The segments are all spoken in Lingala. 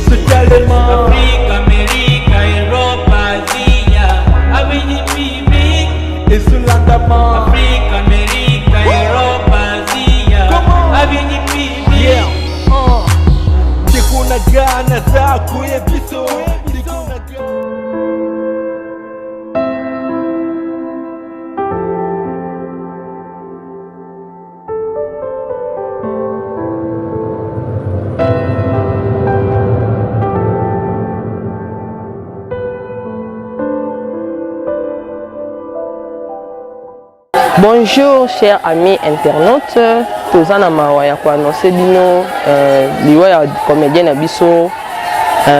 Esotalema Afrika, Amerika, Europa, Asia, ABGPB. Ezolandama Afrika, Amerika, Europa, Asia, Come on. ABGPB. Yeah. Ndeko na nga naza koyebiso Ndeko na nga. Bonjour chers amis internautes, toza na mawa ya koannonce bino liwa ya comédien na biso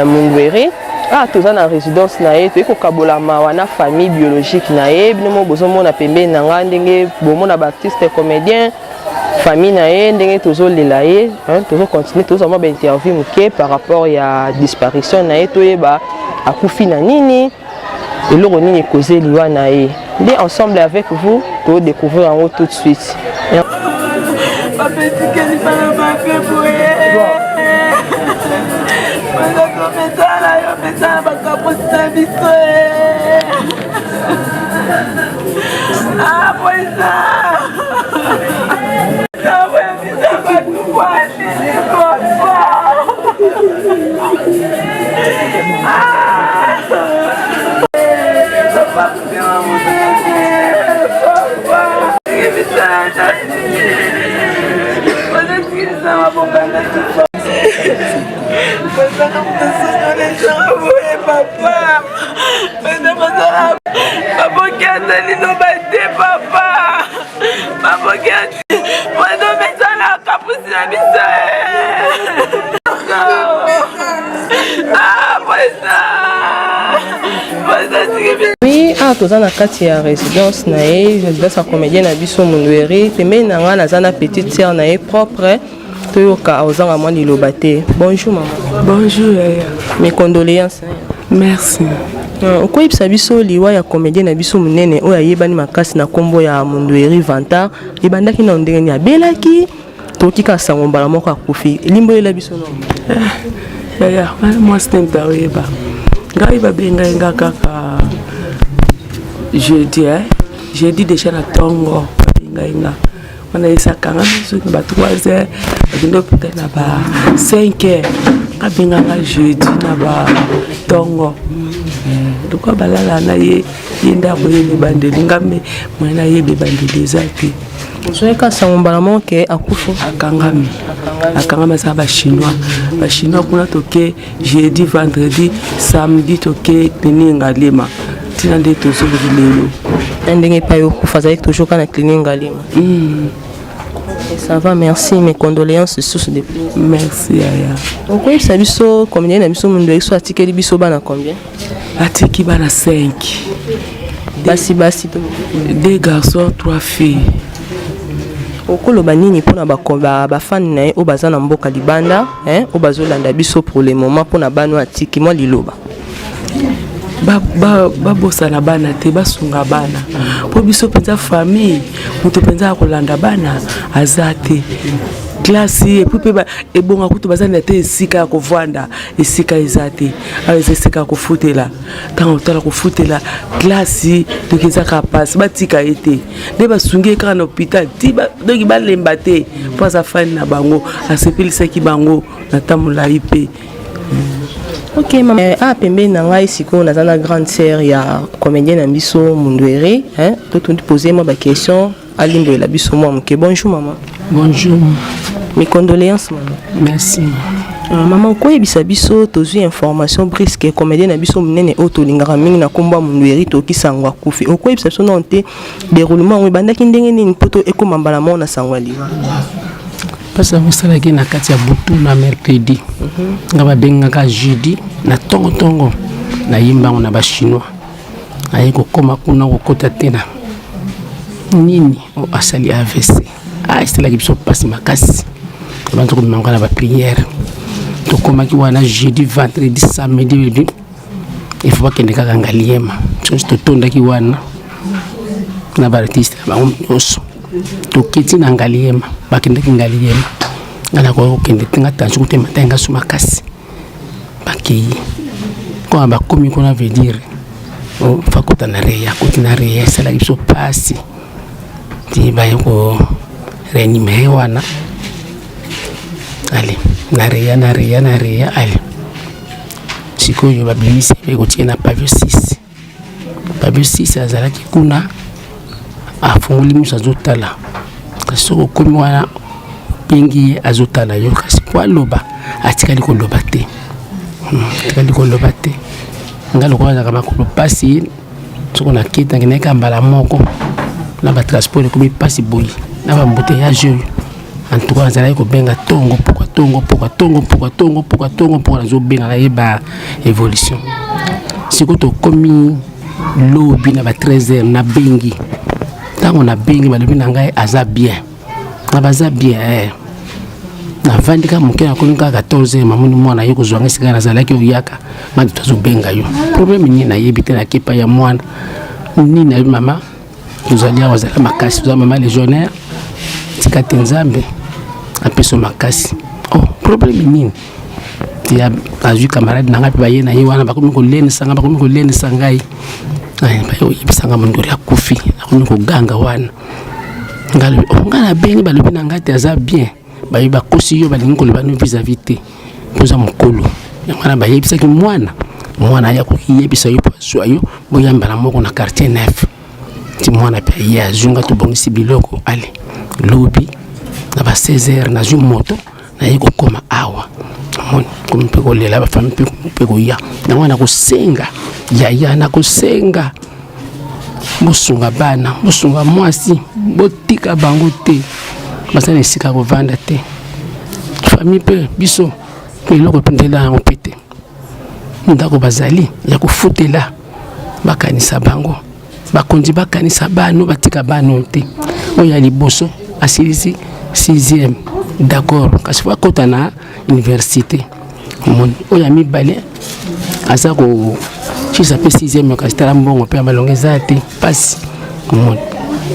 Mundweri. Ah, toza na résidence na ye, toyei kokabola mawa na famille biologique na ye. Bino moko bozomona pembeni na ngai ndenge bomona baartiste comédien, famille na ye ndenge tozolela ye, hein, tozocontinue tozwa mwa bainterview moke par rapport ya disparition na ye, toyeba akufi na nini, eloko nini ekoze liwa na ye. Nde ensemble avec vous todécouvrir yango tout de suite. Bapetikeli bana mabe boye, baza komesana yo mesana bakaposi na biso. Poisa bisa bato kwanini papa? Papa motema monene, papa bisana bazotikilisa mabonga tufa bazaka mosonolesanga boye papa. Baza bazala baboki ata liloba te papa, baboki bazomesana kapusi na biso. Ah, poisa Oui, ah, toza na kati ya résidence na ye, résidence ya comédien na biso Mundweri. Pembeni na ngai naza na petite sœur na ye propre, toyoka ozanga mwa liloba te. Bonjour mama. Bonjour yaya. Mes condoléances. Merci. Okoyebisa biso liwa ya comédien na biso monene oyo ayebani makasi na nkombo ya Mundweri Vantard ebandaki na ndenge nini? Abelaki, toyoki kaka sango mbala moko akufi. Elimbolela biso no. Yaya, wana mwasi te moto aoyeba. Ngai babengai nga kaka jeudi, eh? Jeudi déjà na ntongo babengai nga wana, esakanga soki ba 3 heures, bakende hôpital na ba 5 heures. Abenganga jeudi na ba ntongo lokwa balala na ye, ye nde akoyeba ebandeli. Nga me moye nayeba ebandeli eza te. Ozoyeka sango mbala moko ke akufi? Akangami, akangami, aza bachinois, bachinois kuna. Toke jeudi, vendredi, samedi, toke clinique Ngaliema, ntina nde tozongi lelo. Na ndenge epai okufa azalaki toujours kaka na clinique Ngaliema? Ok, ça va, merci, mes condoléances lisusu depuis. Merci yaya. Okoyebisa biso comédien na biso Mundweri so atikeli biso bana combien? Atiki bana 5. Basi basi to? Deux garçons, trois filles. Okoloba nini mpona bafani na ye oyo baza na mboka libanda, hein, oyo bazolanda biso pour le moment, mpona bana oyo atiki, mwa liloba? Babosana bana te, basunga bana, mpo biso mpenza famille, moto mpenza ya kolanda bana aza te. Classe et puis mpe ebonga kutu baza na te, esika ya kovanda esika eza te. Awa eza esika ya kofutela, ntango otala kofutela classe, donc eza kaka mpasi. Batika ye te, nde basungi ye kaka na hôpital ti, donc balemba te, mpo aza fani na bango, asepelisaki bango na ta molai mpe. Ok mama, pembeni na ngai sikoyo naza na grande sœur ya comédien na biso Mundweri, hein, totundi pose mwa baquestion, alimbolela biso mwa moke. Bonjour mama. Bonjour. Mes condoléances mama. Merci. Mama, okoyebisa biso, tozwi information brusque, comédien na biso monene oyo tolingaka mingi na nkombo ya Mundweri, toyoki sango akufi. Okoyebisa biso nano te déroulement yango ebandaki ndenge nini mpo to ekóma mbala moko na sango ya liwa? Mpasi yango esalaki na kati ya butu na mercredi. Nga babengaka jeudi na ntongo-ntongo, nayimba yango na bachinois, aye kokóma kuna, kokota te na nini, oyo asali AVC. Ah, esalaki biso mpasi makasi. Tobanzi kobima ngo na baprière. Tokomaki wana jeudi, vendredi, samedi, il faut bakende kaka Ngaliema. Soki totondaki wana na baartiste na bango nyonso, toketi na Ngaliema, bakendaki Ngaliema. Nga nakoki kokende te, nga tension kotema te, nga so makasi. Bakei koma, bakomi kuna, veut dire oh, fakota na réa, akoti na réa, esalaki biso mpasi ti baye ko réanimer ye wana. Ale na réa, na réa, na réa. Ale sikoyo babimisi ye, kotia na pavillon 6. Pavillon 6, azalaki kuna, afungoli miso, azotala. Kasi soki okomi wana, obengi ye, azotala yo, kasi po aloba, atikali koloba te. Atikali koloba te. Nga lokola azalaka makolo mpasi, soko naketi, nakendaki mbala moko na batransport, ekomi mpasi boye na baembouteillage oyo. En tout cas, nazalaki kobenga ntongo pokwa, ntongo pokwa, ntongo pokwa, ntongo pokwa, ntongo pokwa, nazobenga, nayeba évolution. Sikoyo tokomi lobi na ba 13 heures, nabengi. Ntango nabengi, balobi na ngai aza bien, na baza bien eh. Navandi kaka moke, nakomi kaka 14 heures, mamoni mwana ye kozwa ngai esika nazalaki. Oyaka mati, tozobenga yo, problème nini? Nayebi te. Nakepa ya mwana nini? Nayebi mama, tozali awa, azala makasi, toza mama légionnaire, tika te Nzambe apesa makasi. Oh, problème nini? Ti azwi camarade na ngai mpe baye na ye wana, bakomi kolenisa ngai, bakomi kolenisa ngai, baye koyebisa ngai Mondori akufi. Akomi koganga wana. Ngai alobi: "Oh, ngai nabengi, balobi na ngai te aza bien." Baye bakosi yo, balingi koloba no vis-à-vis te mpo oza mokolo. Yango wana bayebisaki mwana, mwana aya koyebisa yo mpo azwa yo, boyambala moko na quartier 9. Ti mwana mpe aye, azwi nga, tobongisi biloko. Ale lobi na ba 16 heures, nazwi moto, naye kokóma awa, amoni komi mpe kolela, bafamille mpe koya. Yango wana nakosenga yaya, nakosenga bosunga bana, bosunga mwasi, botika bango te, baza na esika kovanda te. Famille mpe biso, eloko mpe nzela yango mpe te, ndako bazali ya kofutela. Bakanisa bango, bakonzi bakanisa bano, batika bano te. Oyo ya liboso asilisi sixième, d'accord, kasi faut akɔta na université. Omoni, oyo ya mibale aza kosisa mpe sixième, kasi tala mbongo mpe ya malongo eza te, mpasi. Omoni,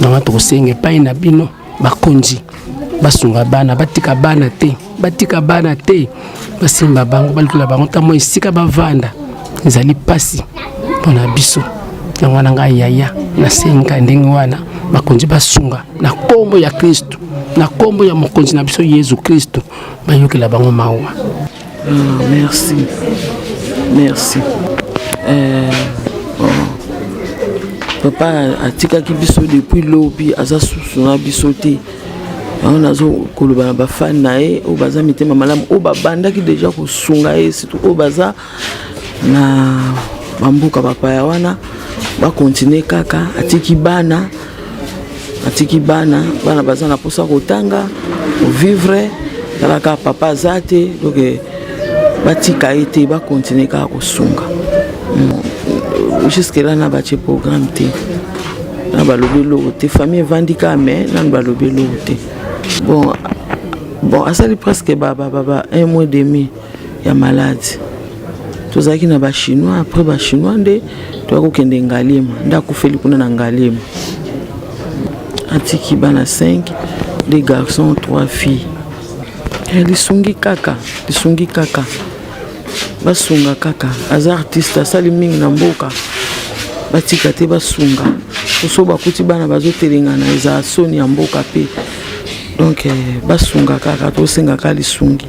yango tokosenga epai na bino bakonzi, basunga bana, batika bana te, batika bana te, basimba bango, balukela bango ntango esika bavanda ezali mpasi mpona biso. Yango wana ngai yaya nasenga ndenge wana, bakonzi basunga na nkombo ya Kristu, na nkombo ya mokonzi na biso Yesu Kristu, bayokela bango mawa. Ah, merci, merci. Bon. Papa atikaki biso depuis lobi, aza susu na biso te. Yango nazo koloba na bafani na ye oyo baza mitema malamu, oyo babandaki déjà kosunga ye, surtout oyo baza na bamboka bapaya wana, bakontinue kaka. Atiki bana, atiki bana, bana baza na mposa kotanga, kovivre. Tala kaka, papa aza te. Donc batika ye te, bakontinue kaka kosunga. Jusque là na batie programme te, na balobi eloko te. Famille evandi kaka, mais nanu balobi eloko te. Bon, asali presque ba un mois demi ya malade. Tozalaki na Bachinois, après Bachinois nde toya kokende Ngaliema, nde akufeli kuna na Ngaliema. Atiki bana 5, deux garçons, 3 filles. Lisungi kaka, lisungi kaka, basunga kaka. Aza artiste, asali mingi na mboka, batika te, basunga. So bakuti bana bazotelengana, ezala soni ya mboka mpe. Donc basunga kaka, tosengaka lisungi.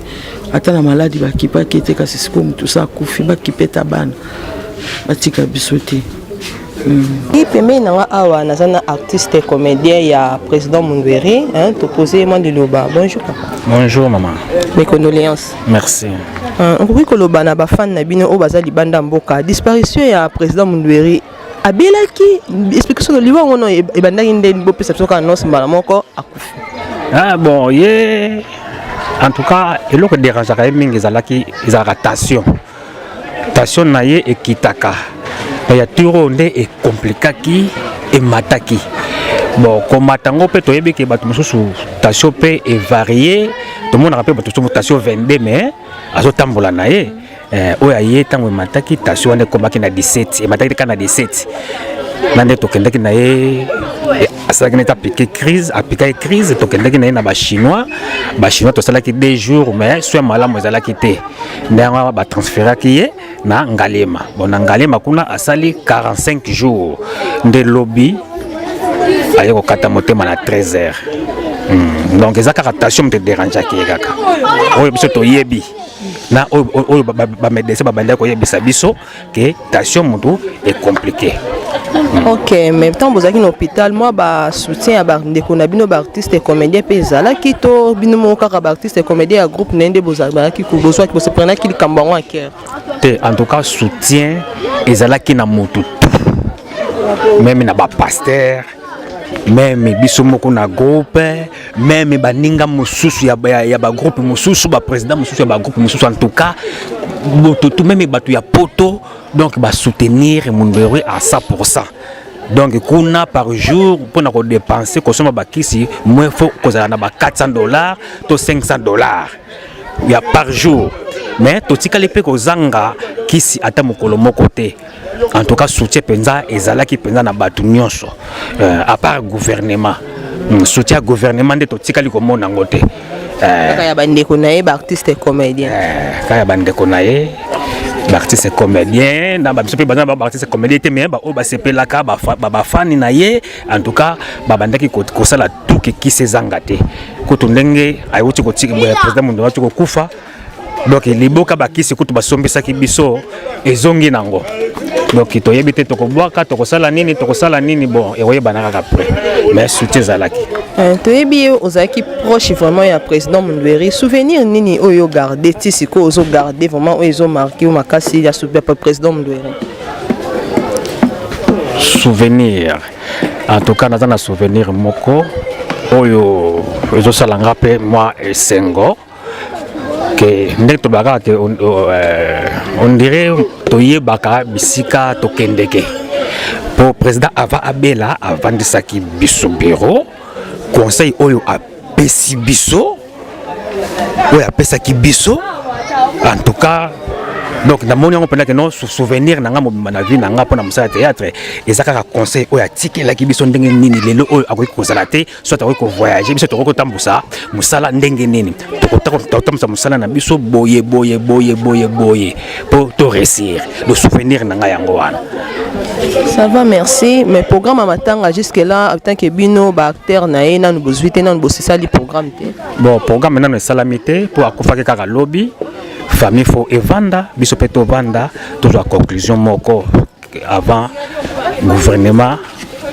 Ata na maladi bakipaki ete, kasi sikoyo motu so akufi, bakipeta bana, batika biso te. Pembeni na nga awa, naza na artiste comédien ya président Mundweri, hein, topose ye mwa liloba. Bonjour papa. Bonjour maman. Mes condoléances. Merci. Okoki koloba na bafani na bino oyo baza libanda ya mboka, disparition ya président Mundweri, abelaki, explication na liwa ngono ebandaki ndeni? Bopesa biso kaka annonce mbala moko akufi. Ah bon, ye en tout cas eloko dérangeaka ye mingi ezalaki, ezalaka tension. Tension na ye ekitaka ya tour oyo nde ekomplikaki, emataki. Bon, komata yango mpe toyebi ke bato mosusu tension mpe evarie, tomonaka mpe bato mosusu tension 22 mais azotambola na ye. Oyo aye, ntango emataki tension wana ekomaki na 17, emataki kaka na 17. Na nde tokendaki na ye, asalaki neti apike crise, apikaki crise. Tokendaki na ye na Bachinois. Bachinois, tosalaki 2 jours, mais soin malamu ezalaki te. Nde yango batransféraki ye na Ngaliema. Bon, na Ngaliema kuna asali 45 jours, nde lobi aye kokata motema na 13 heures. Donc eza kaka tension moto edérangeaki ye kaka, oyo biso toyebi na oyo bamédecin babandaki koyebisa biso ke tension motu ecompliqué. Ok, mais ntango bozalaki na hôpital, mwa basoutien ya bandeko na bino baartiste comédien mpe ezalaki, to bino moko kaka baartiste comédien ya groupe na ye nde bozalaki, bozwaki, boseprenaki likambo yango à cœur? Te, en tout cas soutien ezalaki na motu tout, même na bapasteur, même biso moko na groupe, même baninga mosusu ya bagroupe mosusu, baprésident mosusu ya bagroupe mosusu. En tout cas moto tout, même bato ya poto, donc basoutenir Mundweri à 100. Donc kuna par jour, mpona kodépenser, kosomba bakisi, moins faut kozala na ba 400 $ to 500 $ ya par jour. Mais totikali mpe kozanga kisi ata mokolo moko te. En tout cas soutien mpenza ezalaki mpenza na bato nyonso, à part gouvernement. Soutien ya gouvernement nde totikali komona yango te. Kaka ya bandeko na ye baartiste comédien. Kaka ya bandeko na ye baartiste comédien, na babiso mpe baza na baartiste comédien te, mais baoyo basepelaka, bafani na ye, en tout cas babandaki kosala tuke kisi ezanga te. Kutu ndenge ayuti kotika, président Mondo auti kokufa, donc liboka bakisi kutu basombisaki biso ezongi nango. Donc toyebi te tokobwaka, tokosala nini, tokosala nini. Bon, ekoyebana kaka après, mais soutien ezalaki. Toyebi ye ozalaki proche vraiment ya président Mundweri. Souvenir nini oyo ogarde ti sikoyo, ozogarde vraiment, oyo ezomarquer yo makasi ya président Mundweri? Souvenir, en tout cas naza na souvenir moko oyo ezosala nga mpe mwa esengo, ke ndenge tolobaka kaka ke on dirait toyebaka bisika tokendeke, po président avant abela avandisaki biso bureau. Conseil oyo apesi biso, oyo apesaki biso, en tout cas donc namoni yango mpenza ke no souvenir na nga mobimba na vie na nga mpona mosala ya théâtre eza kaka conseil oyo atikelaki biso, ndenge nini lelo oyo akoki kozala te, soit akoki kovoyage, biso tokoki kotambusa mosala ndenge nini, tokotambusa mosala na biso boye boye boye boye boye mpo to réussir. Le souvenir na ngai yango wana. Ça va, merci. Mais programme ya matanga, jusque là, en tant que bino baacteur na ye, nanu bozwi te, nanu bosisali programme te? Bon, programme nano esalami te, mpo akufaki kaka lobi. Famille faut evanda, biso mpe tovanda, tozwa conclusion moko avant gouvernement,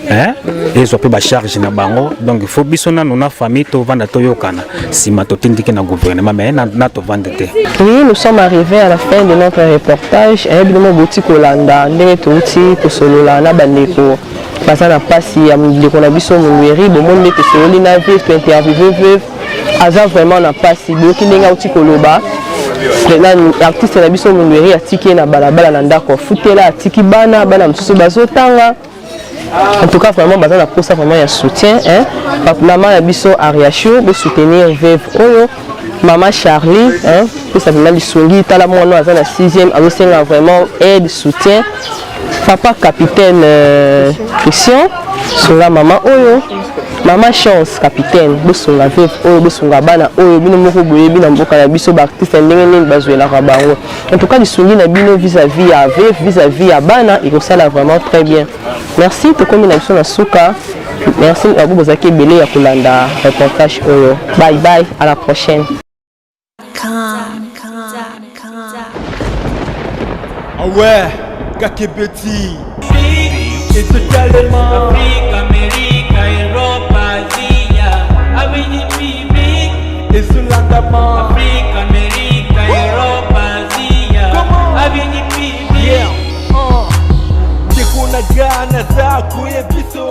hein? Ezwa mpe bacharge na bango. Donc il faut biso nano na famille tovanda, toyokana, nsima totindiki na gouvernement, mais na tovanda te. Oui, nous sommes arrivés à la fin de notre reportage. Bino boti kolanda ndenge touti kosolola na bandeko baza na mpasi ya ndeko na biso Mundweri. Bomoni nde tosololi na veuve, tointerviewe veuve, aza vraiment na mpasi. Boyoki ndenge auti koloba, artiste na biso Mundweri atiki ye na balabala, na ndako afutela, atiki bana, bana mosusu bazotanga. En tout cas vraiment baza na posa vraiment ya soutien, hein? Mama na biso Ariachio, bosoutenir veuve oyo. Mama Charlie, hein? Pesa vraiment lisungi, tala mwana aza na 6e, azosenga vraiment aide, soutien. Papa capitaine Christian, sunga mama oyo. Mama Chance, capitaine, bosunga veuve oyo, bosunga bana oyo. Bino moko boyebi na mboka na biso baartiste ndenge nini bazwelaka bango. En tout cas lisungi na bino vis-à-vis ya veuve, vis-à-vis ya bana, ekosala vraiment très bien. Merci, tokomi na biso na suka. Merci na bozalaki ebele ya kolanda reportage oyo. Bye bye, à la prochaine. Com. Ah ouais, Kakebeti et totalement Afrique, Amérique, Europe, Asia, AVGPB. Et Solandama. Afrique, Amérique, Europe, Asia, Comment? AVGPB. Yeah. Ndeko na nga, naza koyebiso.